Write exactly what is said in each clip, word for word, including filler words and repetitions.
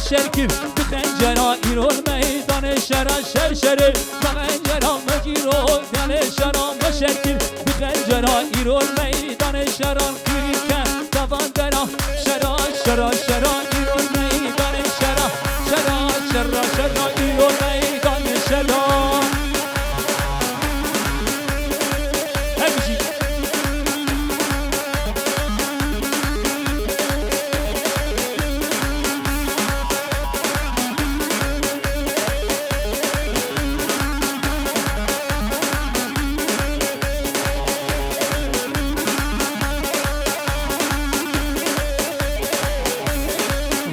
Şer kir, bi xencera îro li meydanê şera şer şerê. Me xencera me îro gelê şera me şer kir, bi xencera îro li meydanê şera qîrî ke devan dera. Şera, şera, şera, îro li meydanê şera. Şera, şera, şera, îro li meydanê şera. Her bijî.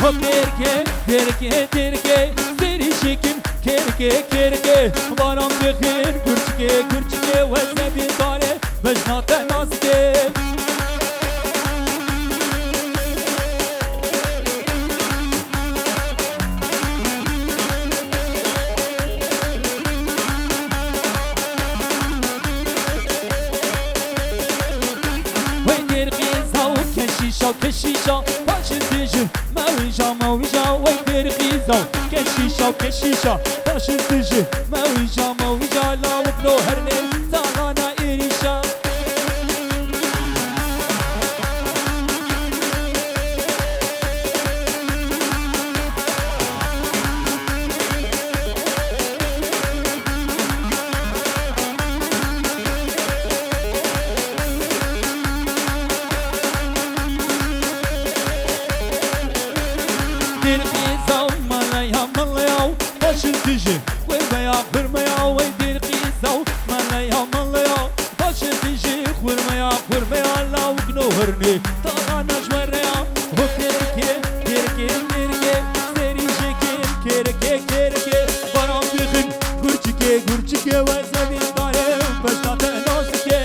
Ho kêrkê, kêrkê, kêrkê, serî şikin, kêrkê, kêrkê, baran dixin, gurçikê, gurçikê, we sebî dare, bejna te nas dê. Wey dêr qîza û keşîşa, keşîşa, paşin tijî, mewîja, mewîja, wey dêr qîza û keşîşa, keşîşa, paşin tijî, mewîja, mewîja, lawik lo hernê, talana êrîşa. Dêr qîza û meleya, meleya û paşin tijî, xurmeya, xurmeya, wey dêr qîza û meleya, meleya. Paşê dijî xurmeya, xurmeya lawik no hurnê. Tala najwereya, ho kêrkê, kêrkê, kêrkê, serî jêkê, kêrkê, kêrkê. Baran dixin, gurçikê, gurçikê, we zevîn dayê, beşna te nas dike.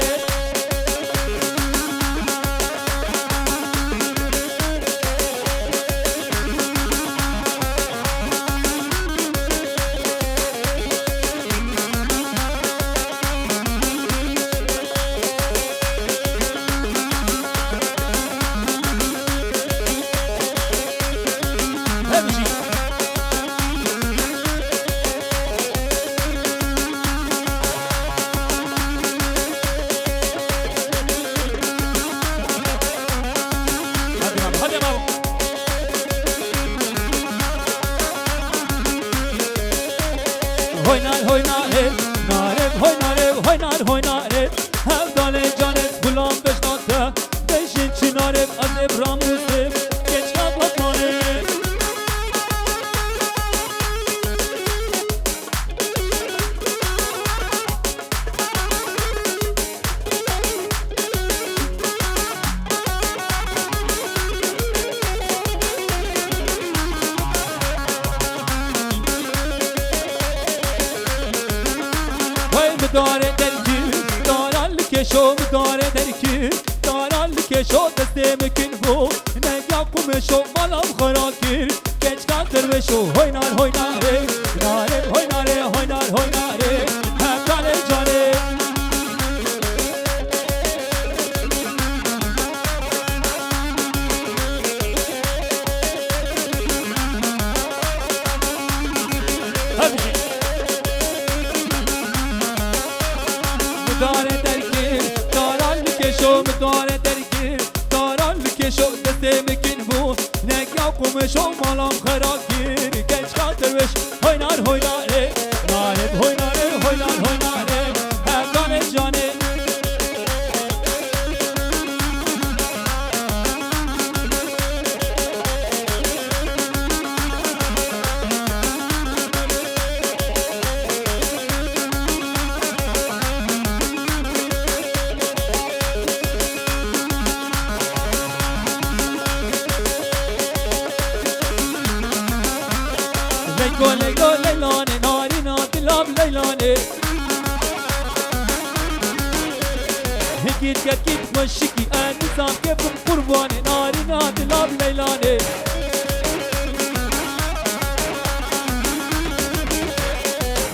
Hadi mal, hadi mal. Hoy nar, hoy nare, nare, hoy nare, hoy nar, hoy nare. Hevdalê canê gulam beşnate, beşin çinarê, ez ê biram û sê, keçka Batmanê. Wey bi darê derkî, daran li kêşo bi darê derkî, daran li kêşo destê min kin bû, nega qumêşo mala min xera kir. Keçka derwêşo, hoy nar, hoy narê, narê, hoy narê, hoy nar, hoy narê, hevdalê canê. Hemşî. Min dare derkir, daran li kêşo, min dare derkir. Daran li kêşo destê min kin bû, neka qumêşo mala min xera kir. Keçka derwêş, hoy nar, hoy narê, narê, hoy narê, hoy nar, hoy narê, hevdalê canê. Leyko leylo leylanê, narîna dila bi leylanê. Hingî kekî xweşikî, endîsan kefim qurbanê, narîna dila bi leylanê.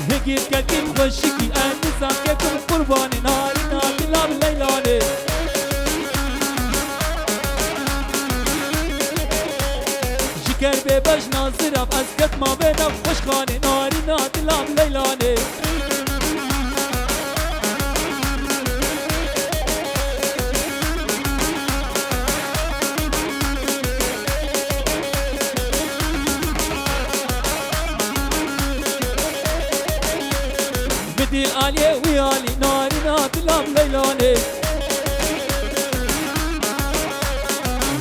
Hingî kekî xweşikî, endîsan kefim qurbanê, narîna dila bi leylanê. Ji ker Bejna zirav ez ketma vê nexweşxanê, narîna dilam leylanê. Bidîl aliyê wî alî, narîna dilam leylanê.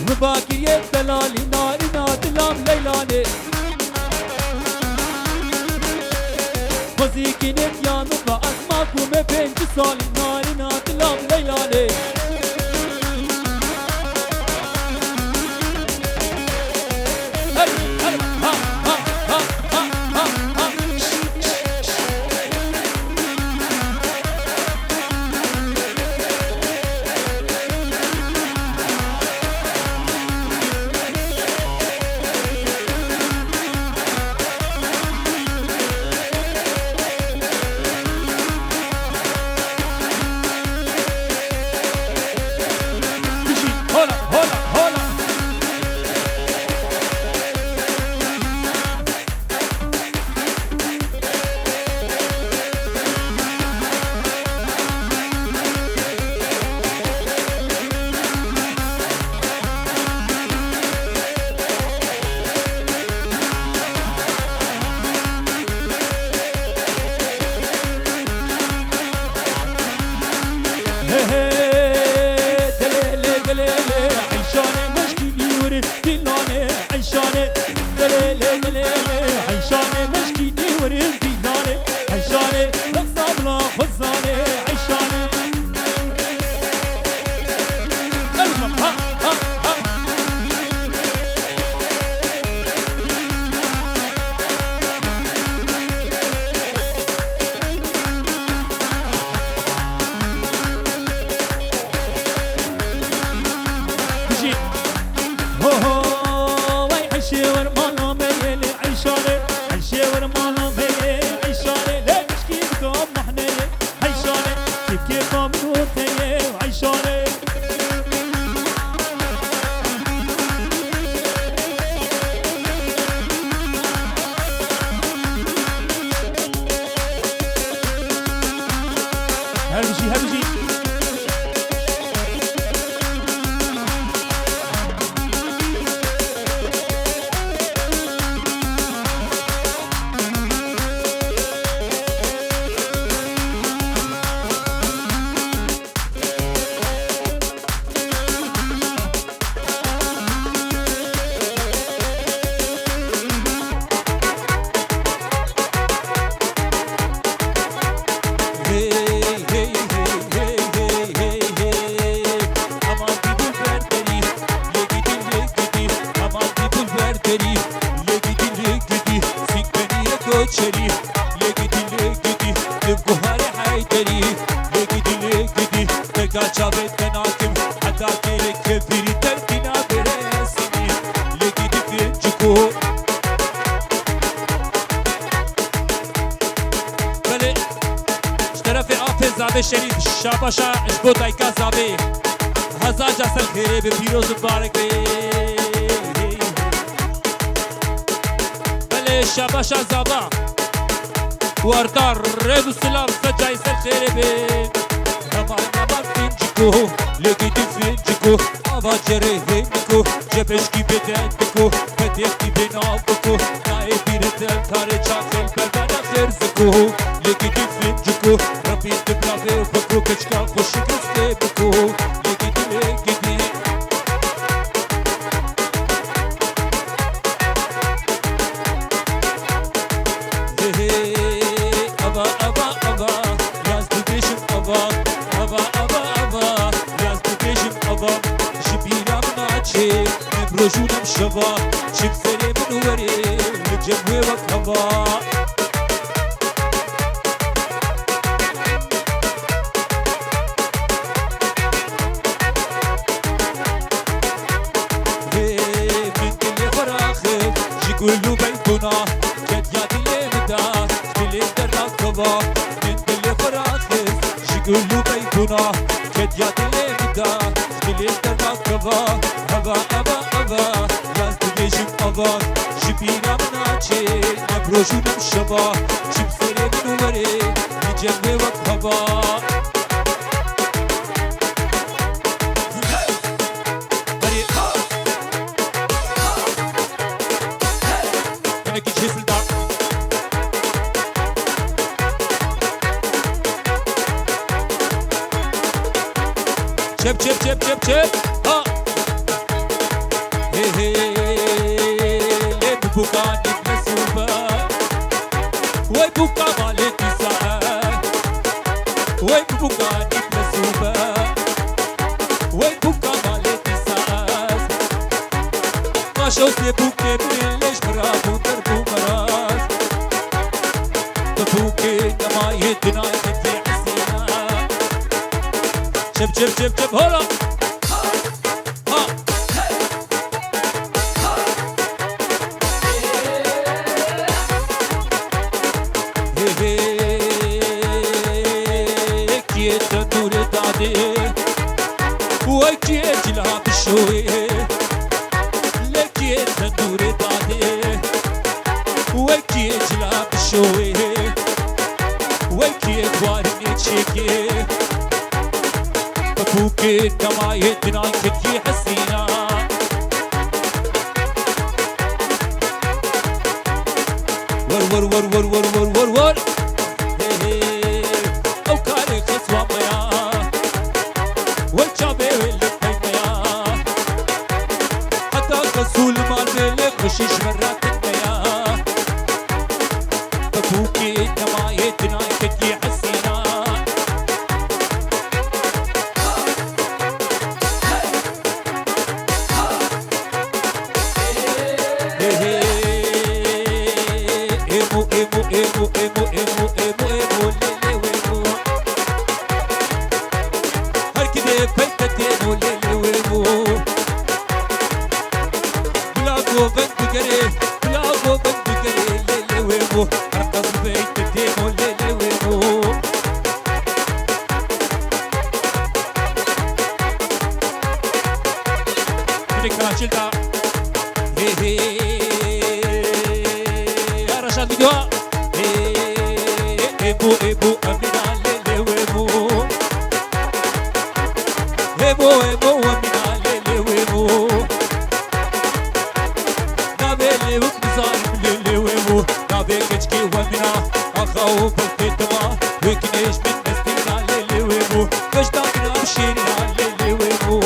Min bakiriye delalî, narîna dilam leylanê. Xwezîkî nêt ya min va ez ma ku me pêncî salî, narîna dilam leylanê. Hey, hey, ha, ha, ha. Hola, hola, hola. He he, delele, delele, eyşanê meşkî dîwirê, dîlanê, eyşanê, delele, delele, eyşanê meşkî dîwirê, dîlanê, eyşanê, rexsa bila xwezanê, eyşanê. Ha, ha, ha. Bijî. Ho, ho, wey eşê wer mala me yê lê eyşanê. Eşê wer mala me yê eyşanê. Lê mişkî bika mahneyê eyşanê. Kêfkêfa min û te yê eyşanê. Her bijî, her bijî. Hey, hey, hey. Aman dî dilber derî, lê gidî, lê gidî. Aman dî dilber derî, lê gidî, lê gidî. Sînk benî ye koçerî, lê gidî, lê gidî. Li guharê Heyderî, lê gidî, lê gidî. Teka çavê te nakim, heta kêlê kevîrî derkî nabêre sinî. Lê gidî finciko. Belê, ji terefê apê Zavê Şerîf, şabaşa ji bo dayika Zavê. Hezar ca ser xêrê be, pîroz û barek be. Belê, şabaşa Zava. Wardar, rêz û silav, sed cayî ser xêrê be. Heman, heman finciko, lê gidî finciko. Ava cerê hêniko, cebeşkî bêdendiko, petêxkî bênaviko, nayê bîrî te karê çaxê berdana xêrziko, lê gidî finciko, Rebî tu blavê biko, keçika xwe şikestê biko, lê gidî, lê gidî. Hey, hey, ava, ava, ava, yaz dibêjim ava, ava, ava, ava, yaz dibêjim ava, ji bîra min naçê, nem roj û nem şeva, çi bi serê min werê, li cem wê wek heva. Wê min dilê xwe raxist ji gul û beybûna, ketiya dilê min de, dilê te nakeva. Min dilê xwe raxist ji gul û beybûna, ketiya dilê min de, dilê te nakeva. Ava, ava, ava, yaz dilê Ji min ava, ji bîra min naçe, ne bi roj û ne bi şeva, çi bi serê min û werê, li cem wê wek heva. Erê. Hinekî çê filda. Çep, çep, çep, çep, çep. Ha. Hey, hey, lê bi buka nîk mesûbe. Wey buka malê dîsa. Wey bi buka nîk mesûbe. Wey buka malê dîsa. Paşo sê bûkê min leş bira bû der bû miraz. Bi bûkê nemayê dinay ketiye esîna. Çep, çep, çep, çep, hola. Ha. Hê, hê, kiyê tendûrê dadê. Wey kiyê cila bişoyê. Lê kiyê tendûrê dadê. Wey kiyê cila bişoyê. Wey kiyê xwarinê çêkê. Bi bûkê nemayê dinan ketiye hesîna. Wer, wer, wer. Hê, hê. Ew karê xeswa me ya. Wer çavê wê li pey me ya. Heta xesû li mal bê lê xweşî ji me re tune ya. Bi bûkê nemayê dinan ketiye hesîna. Hê, hê. Êmo, êmo, êmo, lê, lê, wêmo. Her kidê peyte têmo, lê, lê, wêmo. Bila govend bigerê, bila govend bigerê, lê, lê, wêmo. Her qas peyte têmo, lê, lê, wêmo. Hinek Karaçil da. Hê, hê. Ya Reşat video. Hê, hê, bu, hê, bu, Emina, lê, lê, wê, bu. Hê, bu, hê, bu, Emina, lê, lê, wê, bu. Navê lêwik nizanim lê lê wê bû. Navê keçikê we min a. Axa û birkê dima. Wê kinêj min mestîna lê lê wê bû. Veşta min a şêrîna lê lê wê bû.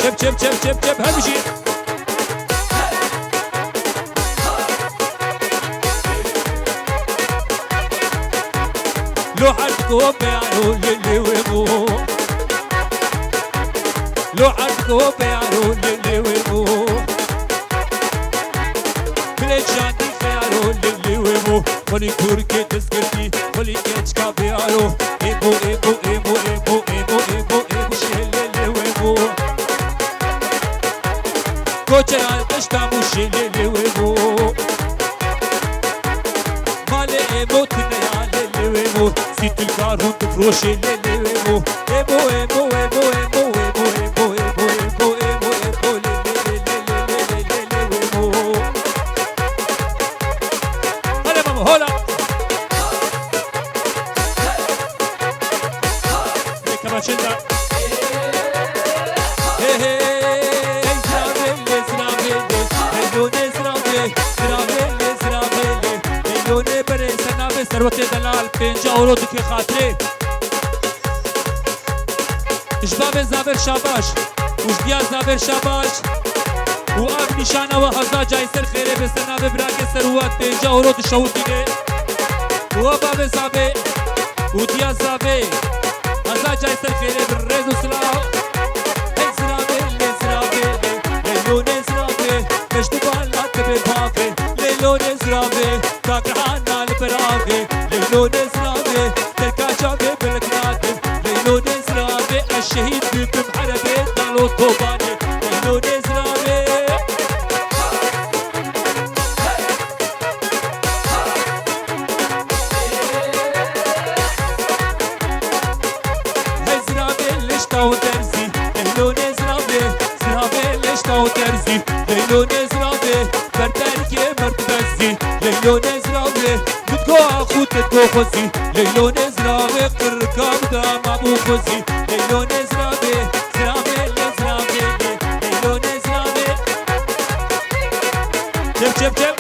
Çep, çep, çep, çep, çep, her bijî. Lo erd go beyaro lê lê wê bû. Lo erd go beyaro lê lê wê bû. Bilê çandî xeyaro lê lê wê bû. Xwelî kurkê dizgirtî, xwelî keçika beyaro. Ê bû, ê bû, ê bû, ê bû, ê bû, ê bû, ê bû, şê lê lê wê bû. Koçera deşta bû şê lê lê wê bû. Malê ê bû tune ya lê lê wê bû. Sîtilka rûn difroşê lê lê wê bû. Ê bû, ê bû, ê bû, ê bû, ê bû, ê bû, ê bû, ê bû, ê bû, ê bû, lê lê lê lê lê lê lê lê wê bû. Hele mama, hola. Yekama çenda. Hey, hey, zirabê, lê zirabê, lê. Hey, lo ne zirabê, zirabê, lê zirabê, lê. Hey, lo ne berê, ser navê Serwetê Delal, pênca euro dike xatirê. Ji bavê Zavêr Şabaş û ji diya Zavêr Şabaş û ev nîşana we heza cayî ser xêrê be ser navê biragê Serwet pênca euro dişewitîne. Û we bavê Zavê û diya Zavê heza cayî ser xêrê bin rêz û silav. Hey ziravê, lê ziravê, lê, lê lo nê ziravê, meştubala tibê bavê, lê lo nê ziravê. Kak hana li beravê, leylo nêzravê, terka çavê bilik nadim, leylo nêzravê, ez şehîd bibim erebê dalo tobanê, leylo nêzravê. Hey ziravê lişta û derzî, leylo nêzravê, ziravê lişta û derzî. Berberkê merd bezî, Leylo nezravê, min go axû te go xwezî, Leylo nezravê, qirika min da mam û xwezî, Leylo nezravê, zravê lê zravê lê, Leylo nezravê. Çep, çep, çep.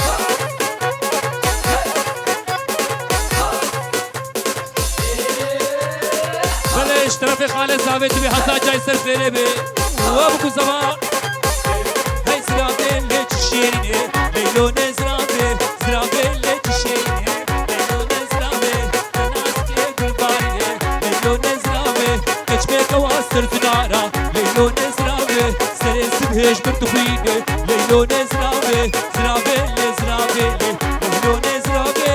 Belê, ji terefê xalê zavê tu bê heta cayê ser fêrê bê. Wa biku zava. Hey zirabê lê çi şêrînê. Leylo ne zirabê, zirabê lê çi şêrînê. Leylo ne zirabê, te nazikê gulbarînê. Leylo ne zirabê, keçmê kewa ser zinara. Leylo ne zirabê, serê sibhê ji min dixwînê. Leylo ne zirabê, zirabê lê zirabê lê. Leylo ne zirabê.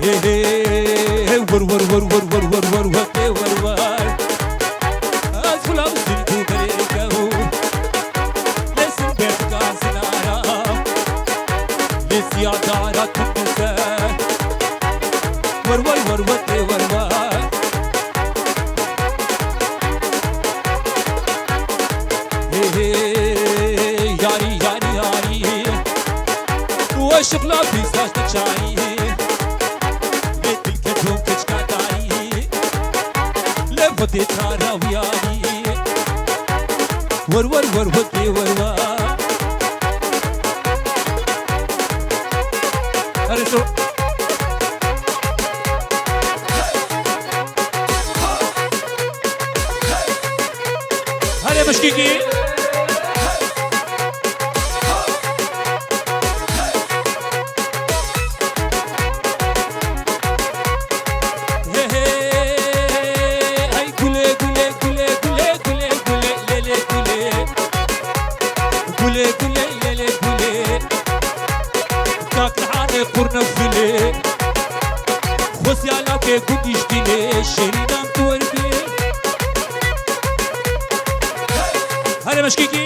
Hey, hey, hey, hey, hey, war, war, war, war. Ez xulam zîn ku berê kew. Lê sin berka zinara. Lê siya dara tu ser. War, war, war, war, ê war, war. Hey, hey, yarî, yarî, yarî. Weşiqla pîsaş diçayî. Lê dilketum keçka dayî. Lê xwedê tara wiyayî. Wer, wer, wer, xwedê wer, wer. Erê so. Hale mişkîkî. Hey, hey, hey, gule, gule, gule, lele, gule. Gule, gule, lele, gule. Kak hanê qurne file. Xwestiya lawkê gundîş dîlê, şêrînan tu wer bê. Hale meşkîkî.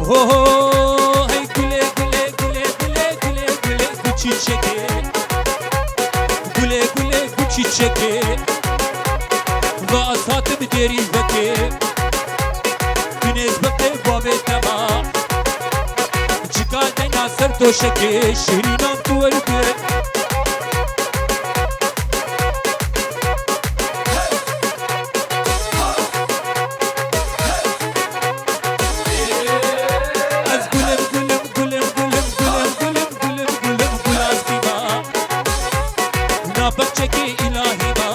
Ho, ho, hey gule, gule, gule, gul çîçekê. Gule, gule, gul çîçekê. Va ez hatim dêrî vekê. Binêz biqê bavê tema. Çika dena ser doşekê, şêrînan tu wer bi. Ez gulim, gulim, gulim, gulastî ma. Na bexçekê îlahî ma.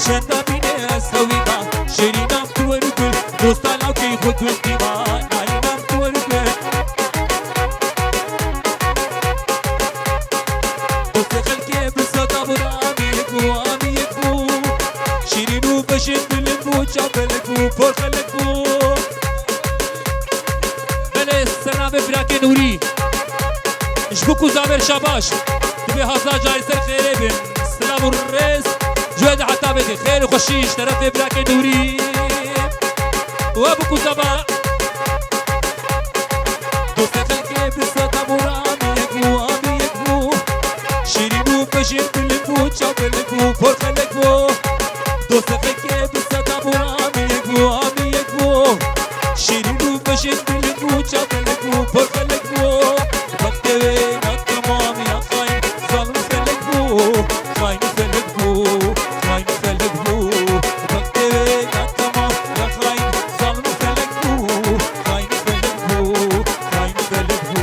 Çenda bîne ez hewî ma. Şêrînan tu wer gul. Dosta lawkê xwe gul dîma. Nayînan tu wer gul. Dostê xelkê bi seda bû, amiyek bû, amiyek bû. Şîrîn û bejin bilind bû, çav belek bû, por xelek bû. Belê, ser navê birakê Nûrî. Ji bo ku zavêr şabaş. Divê hazar carî ser xêrê bin. Silav û rêz. Ji we de heta bêdê. Xêr û xweşî ji terefê birakê Nûrî. We bi ku zava. Dostê xelkê bi seda bû, amiyek bû, amiyek bû. Şîrîn û bejin bilind bû, çav belek bû, por xelek bû. Dostê xelkê bi seda bû, amiyek bû, amiyek bû. Şîrîn û bejin bilind bû, çav belek bû, por xelek bû. Bextê wê na temam ya xayin, zalim felek bû, xayin felek bû, xayin felek bû. Bextê wê na temam ya xayin, zalim felek bû, xayin felek bû, xayin felek bû.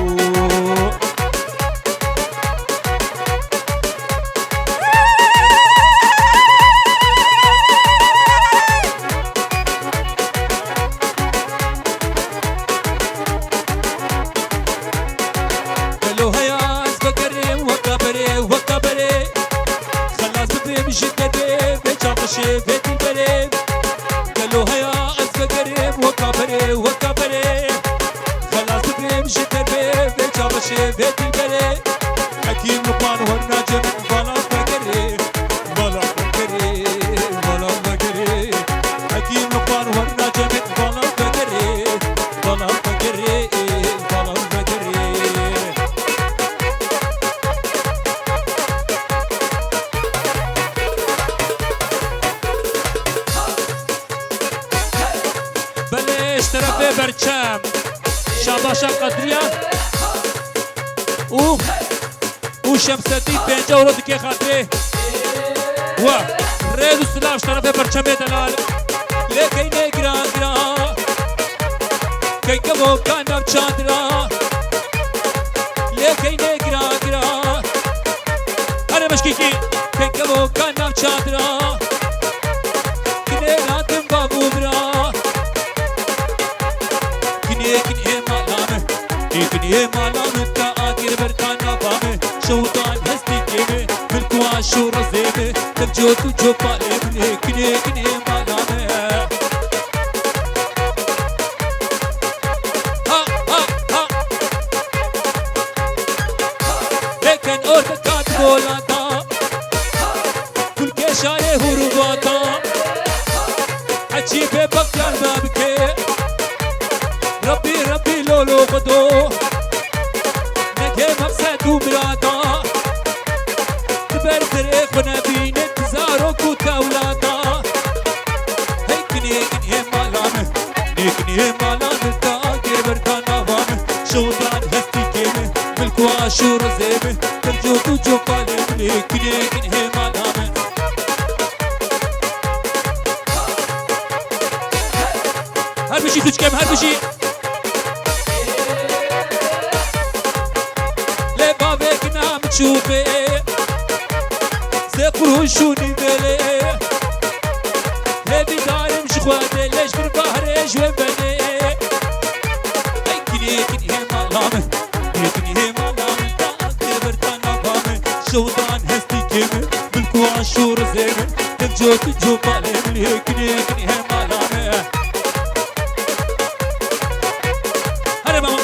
Gelo heya ez vegerim weka berê, weka berê. Xelas bibim ji derdê vê çaxişê vê dilberê. Gelo heya ez vegerim weka berê, weka berê. Xelas bibim ji derdê vê çaxişê vê dilberê. Hekîm Luqman hona cem vala vegerê, vala vegerê. Terefê berçem. Şabaşa Qedriya û, û Şemseddîn pêncî euro dike xatirê we. Rêz û silav ji terefê berçemê delal. Lê keynê giran giran. Keykevoka nav çadira. Lê keynê giran giran. Here meşkîkî. Keykevoka nav çadira. Kinê nadim bav û bira. Kinê kinê mala min. Kinê kinê mala min ka agir berka nava min. Şewdan hestî kê min. Milk û aş û rizê min. Tev cot û copalê min. Kinê kinê mala min. Ha, ha, ha. Lêken orte kat bolata. Kulkê şarê hurvata. Hecî bê bextiyar me bike. Rabbî, Rabbî lolo Xudo. Neke meqsed û mirada. Ti ber zirê xwe nebîne, ti zarok û tewlada. Hey kinê, kinê mala min. Nê kinê mala min ta agê berda nava min. Şewdan hestî kê min. Milk û aş û rizê min. Tev cot û copalê min. Nê kinê, kinê mala min. Her bijî xûçkem, her bijî. Lê bavê gina min çû bê. Sê qurûş û nîvê lê. Hêvîdar im ji xwe dê lê ji vir bahrê ji wê benê. Ey kinê, kinê mala min. Kinê, kinê mala min. Da tê berda nava min. Şewdan hestî kê min. Milk û aş û rizê min. Tev cot û copalê min. Kinê, kinê mala min. Here mama.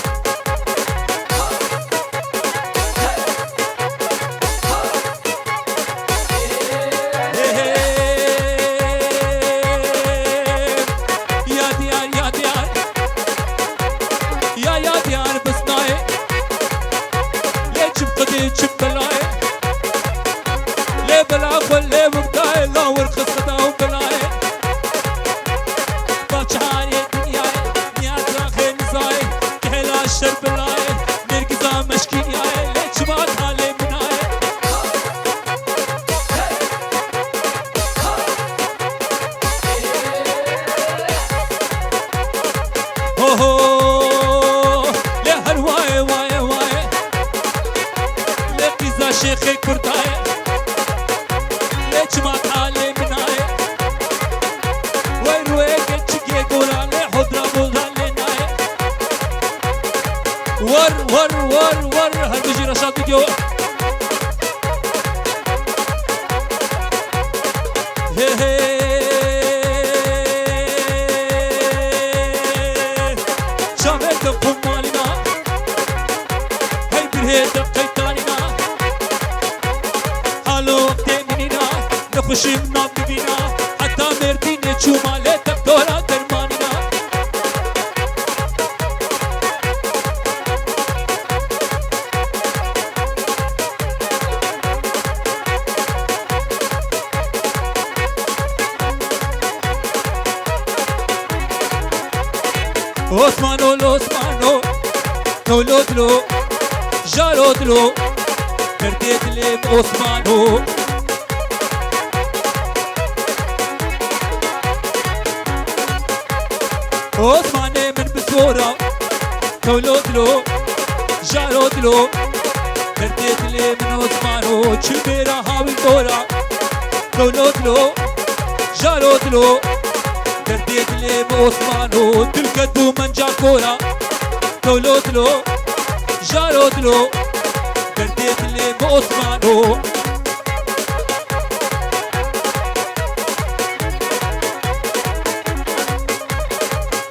Hey, hey. Ya diyar, ya diyar. Ya, ya diyar bisnayê. Lê çim qidê çim belayê. Lê bela xwe lê bigdayê, lawir xis xida û belayê. Baçarê dinyayê, niyaz raxê nizayê, kehela şer belayê, nêrgiza meşkîniyayê, lê çima talê minayê. Ho ho, lê her waye, waye, waye. Lê qîza şêxê kurdaye. Lê çima talê minaye. Wey rûyê keçikê gora lê hodra boza lê naye. War, war, war, war. Her bijî Reşat Video. He he. Çavê te qumalîna. Hey bir hê te qeytanîna. Halo wextê minîna. Nexweşî min nav bibîna. Heta Mêrdînê çûma lê te dora dermanîna. Osmano, Osmano, tolo dilo, jaro dilo, derdê dilê min Osmano. Osmanê min bi zora, tolo dilo, jaro dilo, derdê dilê min Osmano, çi bêra hawil dora, tolo dilo, jaro dilo, derdê dilê min Osmano, dilket bû min ca kora, tolo dilo, jaro dilo, derdê dilê min Osmano.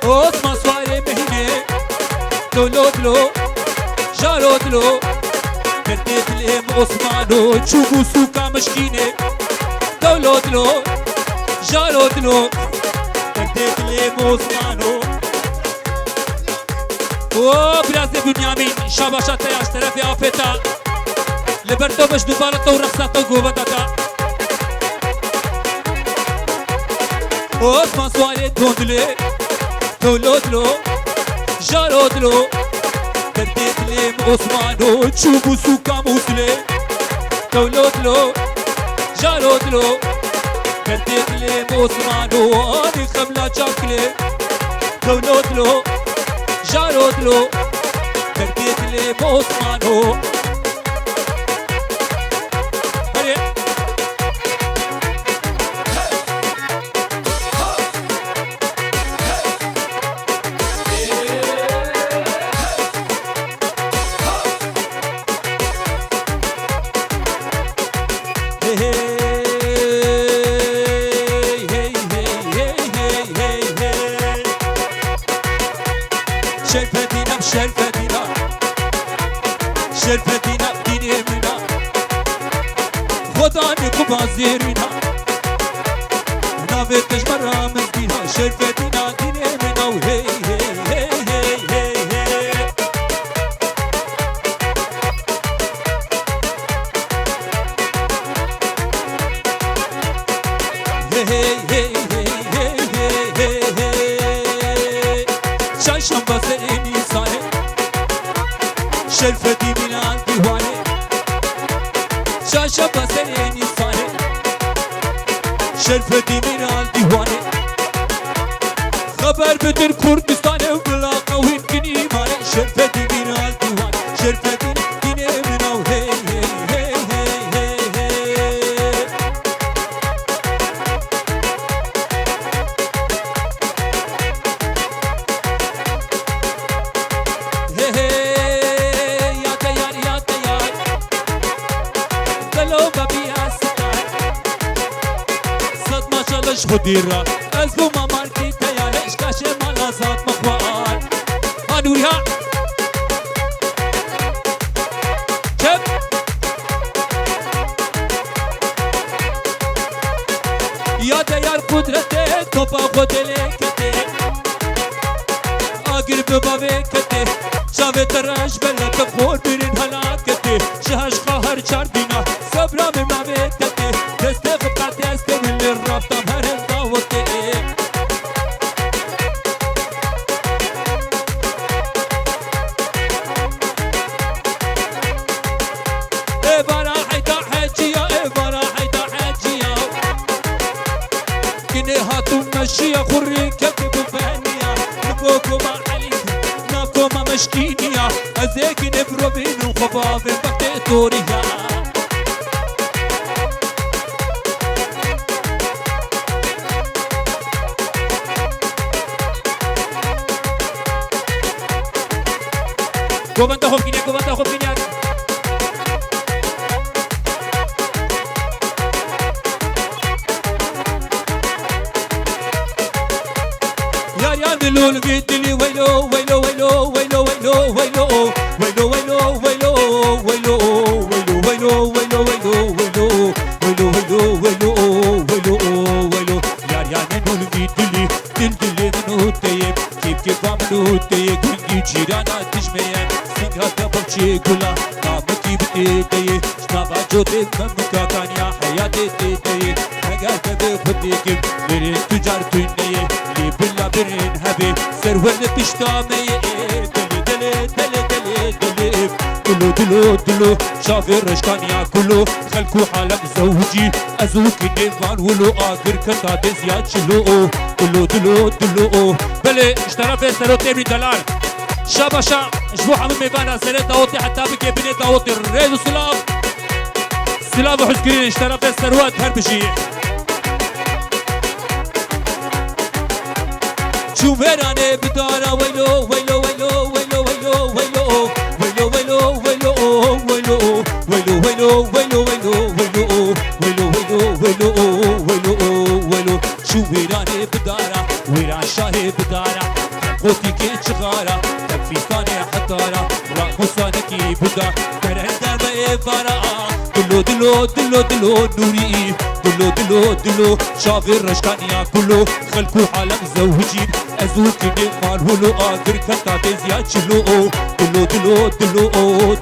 Osman Suarê Mehînê, dolo dilo, jaro dilo, derdê dilê min Osmano, çûbû sûka mişkînê, dolo dilo, jaro dilo, derdê dilê min Osmano. O, birazê Bünyamin, şabaşa te ya ji terefê afeta. Li ber te me ji dubara te û rexsa te û goveta te. Osman Suarê Tondilê. Dilo dilo, jaro dilo, derdê dilê min Osmano, çûbû sûka Mûsilê. Dilo dilo, jaro dilo, derdê dilê min Osmano, anî xemla çavkilê. Dilo dilo, jaro dilo, derdê dilê min Osmano. Herê. Şerfedîna, şerfedîna, şerfedîna dînê min a. Xwedanê ku bazêrîna. Navê te ji me re mizgîna, şerfedîna dînê min a, hey, hey, hey. Hey, hey, hey. Çarşamba serê Nîsanê, şerfedî mîna dîwanê. Çarşamba serê Nîsanê, şerfedî mîna dîwanê. Xeber bidir Kurdistanê, bila qewîn kinî mane. Şerfedî mîna dîwanê, şerfedî dînê min a, hey, hey, hey. Hey, hey, ya te yar, ya te yar. Gelo bebî ez star. Sed maşallah ji Xwedê re. Ez bûma markî te ya, leşka şemala zat me xwar. Ha Nûriya. Çep. Ya te yar qudretê, topa xwe dilê ketê. Agir bi bavê ketê. Çavê te reş bela te xor birin hela ketê. Ji heşqa her çar dîna. Sebra min navê te tê. Destê xwe qe destê min lê rafta herin dawetê. Êvara heyda heciya, êvara heyda heciya. Kinê hatû meşiya xurî kevî bibeniya. Li bo koma Elî, na koma meşkîniya. Ez ê kinê birovînim xwe bavê bextê toriya. Govenda xwe bikîne, govenda xwe bikîne. Yar yar dilûl vî dilî weylo, weylo, weylo. Yar yar dilûl vî dilî, dil dilê min û te ye. Kêf kêfa min û te ye, gungî cîrana tijmeye. Singa te bavçê gula, namekî bi tê te ye. Ji nava cotê memika kaniya heyatê tê te ye. Heger te bê xwe têkim, birên tu car tune ye. Lê bila birên hebê, ser we li pişta me ye. Dilê, dilê, dilê, dilê, dilê. Dilo, dilo, dilo, çavê reşkaniya kulo. Xelk û alem zewicî, ez û kinê van wilo. Agir keta dêziya çilo. Dilo, dilo, dilo. Belê, ji terefê serotê min delal. Şabaşa ji bo hemû mêvana serê dawetê heta bike binê dawetê, rêz û silav. Silav û hizgirî ji terefê serwet her bijî. Çû mêranê bi dara weylo, weylo, weylo. Çû mêranê bi dara, wêran şahê bi dara. Qotikê çixara, fîstanê hetara, ramusanekî buda, kerenda me êvara. Dilo, dilo, dilo, dilo, nûrî. Dilo, dilo, dilo, çavê reşkaniya kulo. Xelk û alem zewicîn, ez û kinê mal wilo. Agir keta dêziya çilo. Dilo, dilo, dilo,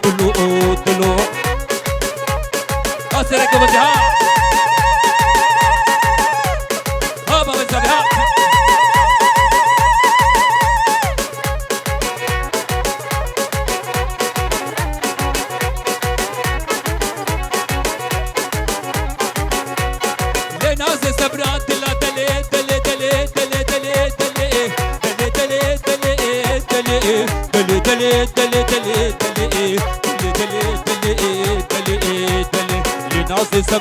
dilo, dilo. Ha sereke bende ha. Ha baba zabi ha.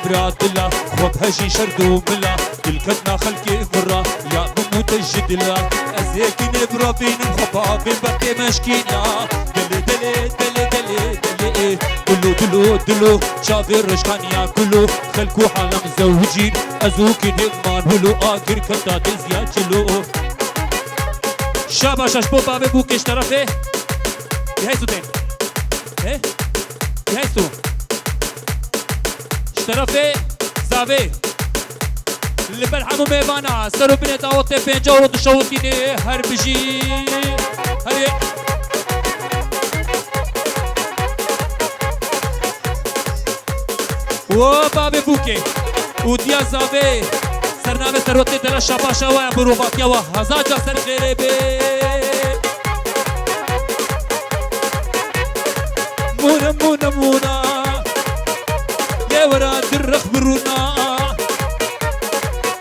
Bira dila, xwe bi hejî şerd û mila, dil ketna xelkê vira, ya bimûte ji dila. Ez ê kinê bira bînim xwe bavê bextê meşkîna. Delê, delê, delê, delê, delê, ê. Dilo, dilo, dilo, çavê reşkaniya kulo. Xelk û halam zewicîn, ez û kinê man wilo. Agir keta dizya çilo. Şabaş, şaş bo bavê bûkê ji terefê. Biheyso tên. He? Biheyso. Ji terefê zavê. Li ber hemû mêvana, ser û binê dawetê pênca euro dişewitînê, her bijî. Herê. Wo bavê bûkê. Û diya zavê. Sernavê serwetê dela şabaşa we, mirovatiya we hezar ca ser xêrê bê. Mûne, mûne, mûna. Lê wera dirrex birûna.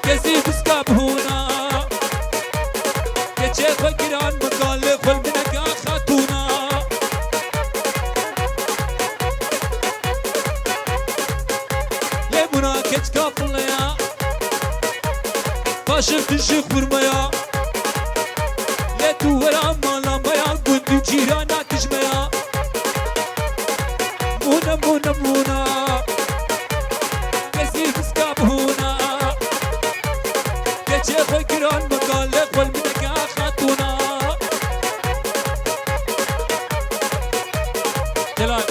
Kesî fiska bihûna. Keçê xwe giran mikalê xwe li bineka xatûna. Lê mûna keçka fileya. Paşev dijî xurmeya. Lê tu wera mala me ya, gund û cîrana tij me ya. Mûne, mûne, mûna. Kesî fiska bihûna. Keçê xwe giran mikalê xwe li bineka xatûna. Celal.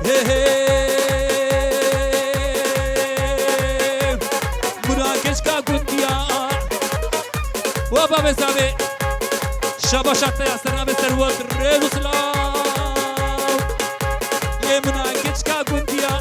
He, he. Mûna keçka gundiya. Wa bavê zavê. Şabaşa te ya, sernavê serwet, rêz û silav. Lê mûna keçka gundiya.